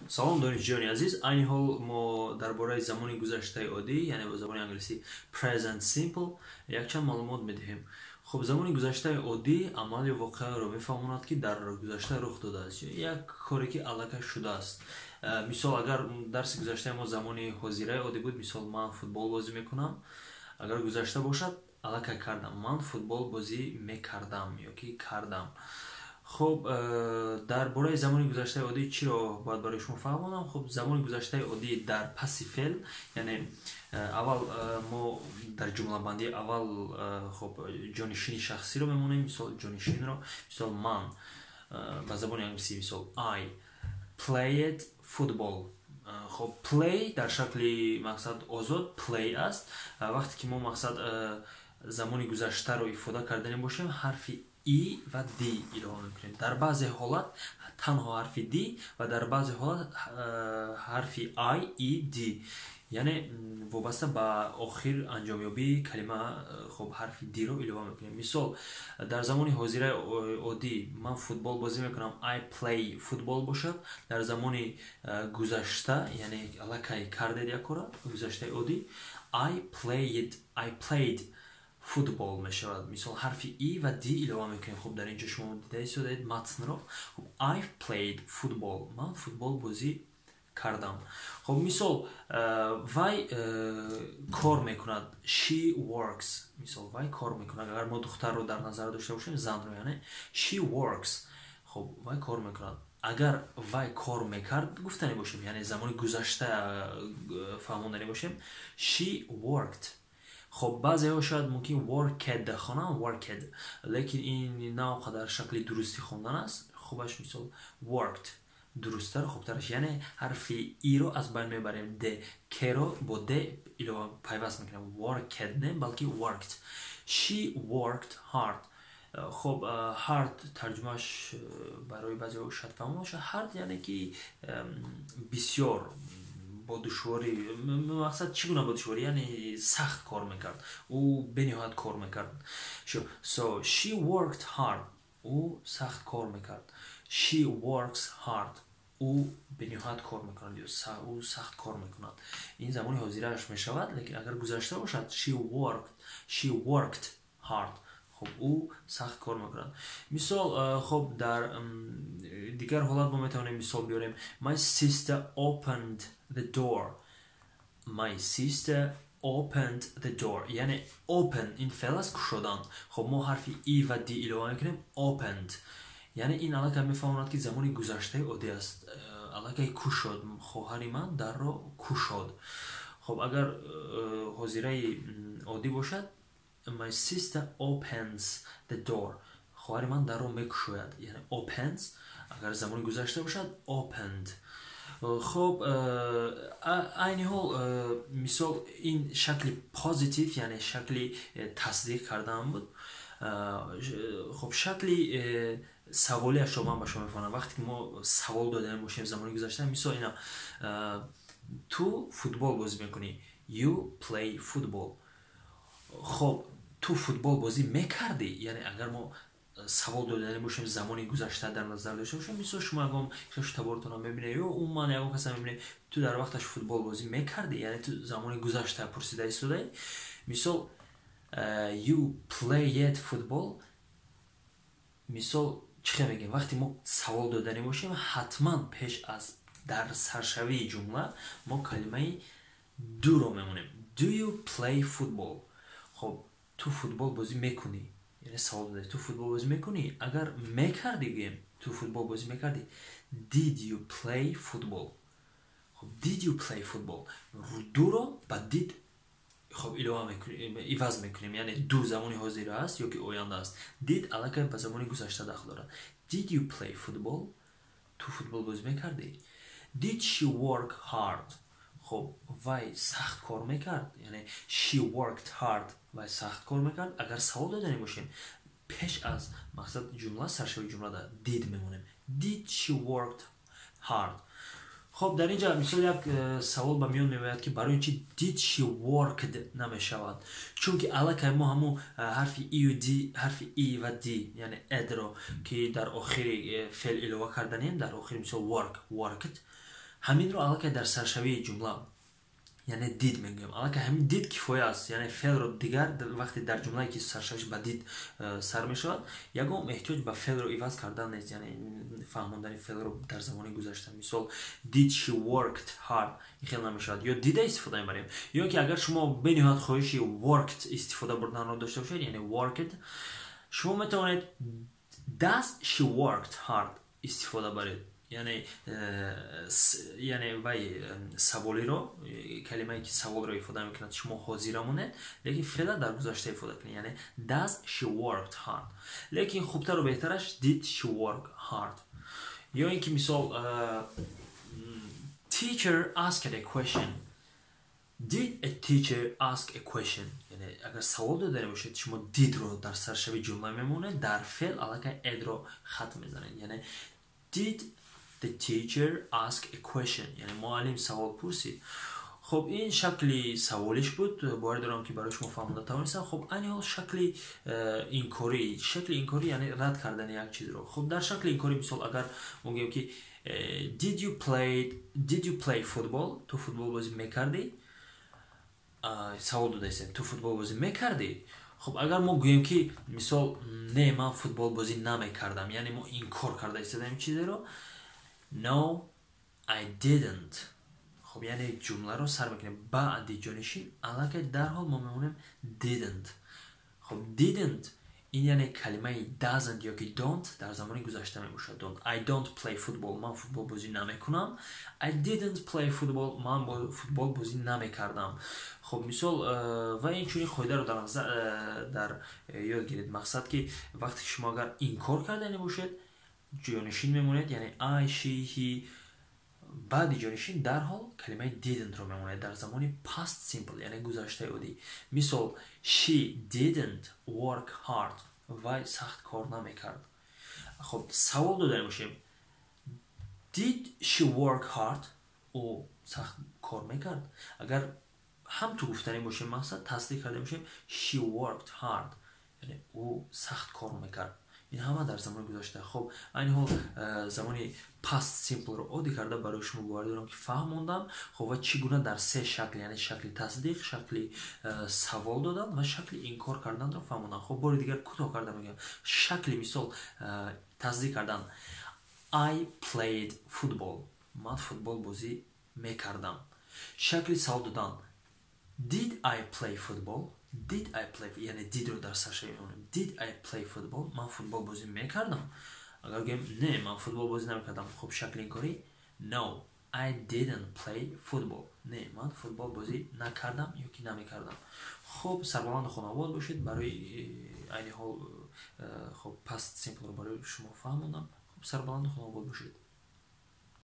Салом, донишҷӯёни азиз! Айни ҳол мо дар бораи замони гузаштаи оддӣ, яъне бо забони англисӣ present simple, якчанд маълумот медиҳем. Хуб, замони гузаштаи оддӣ амал ё воқеаро мефаҳмонад, ки дар гузашта рух додааст, як коре, ки аллакай шудааст. Мисол, агар дарси гузаштаи мо замони ҳозираи оддӣ буд, мисол, ман футбол бозӣ мекунам, агар гузашта бошад, аллакай кардам, ман футбол бозӣ мекардам ё ки кардам. Хуб, дар бораи замони гузаштаи оддӣ чиро бояд барои шумо фаҳмонам? Хуб, замони гузаштаи оддӣ дар паси феъл, яъне аввал мо дар ҷумлабандӣ аввал, хуб, ҷонишини шахсиро мемонем, мисол, ҷонишинро, мисол, ман, ба забони англисӣ, мисол, I played football. Хуб, play дар шакли, мақсад, озод play аст. Вақте ки мо, мақсад, замони гузаштаро ифода кардани бошем, ҳарфи e ва d илова мекунем. Дар баъзе ҳолат танҳо ҳарфи d ва дар баъзе ҳолат ҳарфи i, e, d, яъне вобаста ба охир анҷомёбии калима, хуб, ҳарфи d-ро илова мекунем. Мисол, дар замони ҳозираи оддӣ ман футбол бозӣ мекунам, I play football бошад, дар замони гузашта, яъне аллакай кардед як кора, гузаштаи оддӣ, I played, I played football мешавад. Мисол, ҳарфи e ва d илова мекунем. Хуб, дар ин ҷо шумо дида истодаед матнро. Хуб, I played football, ман футбол бозӣ кардам. Хуб, мисол, вай кор мекунад, she works. Мисол, вай кор мекунад, агар мо духтарро дар назар дошта бошем, занро, яъне she works. Хуб, вай кор мекунад. Агар вай кор мекард гуфтане бошем, яъне замони гузашта фаҳмондане бошем, she worked. Хоб, баъзеҳо шояд мумкин worked хонанд, worked, лекин ин на он қадар шакли дурусти хондан аст. Хубаш, мисол, worked дурусттару хубтараш, яъне ҳарфи e-ро аз байн мебарем, д к-ро бо d илова пайваст мекунем, worked не, балки worked. She worked hard. Хоб, hard тарҷумааш барои баъзеҳо шояд фаҳмо бошад. Hard яъне ки бисёр бо душворӣ, мақсад, чӣ гуна бо душворӣ, яъне сахт кор мекард, ӯ бениҳоят кор мекард. So she worked hard, ӯ сахт кор мекард. She works hard, ӯ бениҳоят кор мекунад ё ӯ сахт кор мекунад. Ин замони ҳозирааш мешавад, лекин агар гузашта бошад, she worked hard. Хуб, ӯ сахт кор мекунад. Мисол, хуб, дар дигар ҳолат мо метавонем мисол биёрем: my sister opened the door. My sister opened the door, яъне open ин феъл аст, кушодан. Хуб, мо ҳарфи e ва d илова мекунем, opened, яъне ин аллакай мефаҳмонад, ки замони гузаштаи оддӣ аст, аллакай кушод, хоҳари ман дарро кушод. Хуб, агар ҳозираи оддӣ бошад, my sister opens the door, хоҳари ман дарро мекушояд, яъне opens. Агар замони гузашта бошад, opened. Хуб, айни ҳол, мисол, ин шакли positive, яъне шакли тасдиқ кардан буд. Хуб, шакли саволиашро ман ба шумо мефаҳмам. Вақте ки мо савол додан бошем замони гузашта, мисол, ина: ту футбол бозӣ мекунӣ, you play football. Хоб, ту футбол бозӣ мекардӣ, яъне агар мо савол додани бошем, замони гузашта дар назар дошта бошем, мисол, шумо ягон хешу таборотонро мебинед ё умуман ягон каса мебинед, ту дар вақташ футбол бозӣ мекардӣ, яъне ту замони гузашта пурсида истодаӣ. Мисол, you played football. Мисол, чӣ хел мегӯем? Вақте мо савол додани бошем, ҳатман пеш аз дар саршавии ҷумла мо калимаи do-ро мемонем. Do you play football? Хоб, ту футбол бозӣ мекунӣ, яъне савол дода: ту футбол бозӣ мекунӣ? Агар мекардӣ гӯем, ту футбол бозӣ мекардӣ, did you play football? Хоб, did you play football? Do-ро ба did, хоб, илова иваз мекунем, яъне do замони ҳозир аст ё ки оянда аст, did аллакай ба замони гузашта дахл дорад. Did you play football? Ту футбол бозӣ мекардӣ? Did she work hard? Хоб, вай сахт кор мекард, яъне she worked hard, вай сахт кор мекард. Агар савол додани бошем, пеш аз, мақсад, ҷумла, саршави ҷумлада did мемонем. Did she worked hard? Хоб, дар ин ҷа, мисол, як савол ба миён меояд, ки барои чи did she worked намешавад? Чунки аллакай мо ҳамун ҳарфи e-ю d, ҳарфи e ва d, яъне ed-ро, ки дар охири феъл илова карданем, дар охири, мисол, work, worked. Ҳаминро аллакай дар саршавии ҷумла, яъне did мегӯем. Аллакай ҳамин did кифоя аст, яъне феълро дигар вақте дар ҷумлае, ки саршавиш ба did сар мешавад, ягон эҳтиёҷ ба феълро иваз кардан нест, яъне фаҳмондани феълро дар замони гузашта. Мисол, "Did she worked hard?" Ин хел намешавад. Ё did а истифода мебарем, ё ки агар шумо бениҳоят хоҳиши worked истифода бурданро дошта бошед, яъне worked, шумо метавонед "Does she worked hard?" истифода баред. Яъне вай саволиро, калимае, ки саволро ифода мекунад, шумо ҳозира монед, лекин феъла дар гузашта ифода кунед, яъне "Does she worked hard?" Лекин хубтару беҳтараш "Did she work hard?" Ё ин ки, мисол, teacher asked a question. Did a teacher ask a question? Яъне агар савол додани бошед, шумо did ро дар саршави ҷумла мемонед, дар феъл аллакай ed ро хат мезанед, яъне "Did the teacher ask a question?" Яъне муаллим савол пурсид. Хуб, ин шакли саволиш буд. Боварӣ дорам, ки барои шумо фаҳмонда тавонистам. Хуб, айни ҳол шакли инкорӣ. Шакли инкорӣ, яъне рад кардани як чизро. Хуб, дар шакли инкорӣ, мисол, агар мо гӯем, ки did you play football?" Ту футбол бозӣ мекардӣ? Савол додаистем: ту футбол бозӣ мекардӣ? Хуб, агар мо гӯем, ки, мисол, не, ман футбол бозӣ намекардам, яъне мо инкор карда истодаем чизеро. "No, I didn't." Хуб, яъне ҷумларо сар мекунем, баъди ҷонишин аллакай дарҳол мо мемонем didn't. Хуб, didn't ин яъне калимаи doesn't ёки don't дар замони гузашта мебошад. Don't. I don't play football, ман футбол бозӣ намекунам. I didn't play football, ман футбол бозӣ намекардам. Хуб, мисол, ва инчунин қоидаро дар ёд гиред. Мақсад, ки вақте шумо агар инкор кардани бошед, ҷонишин мемонед, яъне I, she, he. Баъди ҷонишин дарҳол калимаи didn't ро мемонед дар замони past simple, яъне гузаштаи оддӣ. Мисол, she didn't work hard, вай сахт кор намекард. Хуб, савол дода мешем: Did she work hard? Ӯ сахт кор мекард? Агар ҳам ту гуфтанӣ бошем, мақсад, тасдиқ карда мешем: she worked hard, яъне ӯ сахт кор мекард. Ин ҳама дар замони гузашта. Хуб, айни ҳол замони past simple ро оддӣ карда барои шумо, боварӣ дорам, ки фаҳмондам. Хуб, ва чӣ гуна дар се шакл, яъне шакли тасдиқ, шакли савол додан ва шакли инкор карданро фаҳмондам. Хуб, бори дигар кӯтоҳ карда мегӯям. Шакли, мисол, тасдиқ кардан: I played football, ман футбол бозӣ мекардам. Шакли савол додан: Did I play football? Did I play, яъне did ро дар саршавӣ мемонем. Did I play football? Ман футбол бозӣ мекардам? Агар гӯем, не, ман футбол бозӣ намекардам, хуб, шакли инкорӣ: No, I didn't play football. Не, ман футбол бозӣ накардам ё ки намекардам. Хуб, сарбаланду хонавод бошед. Барои айни ҳол, хуб, past simple ро барои шумо фаҳмондам. Хуб, сарбаланду хонавод бошед.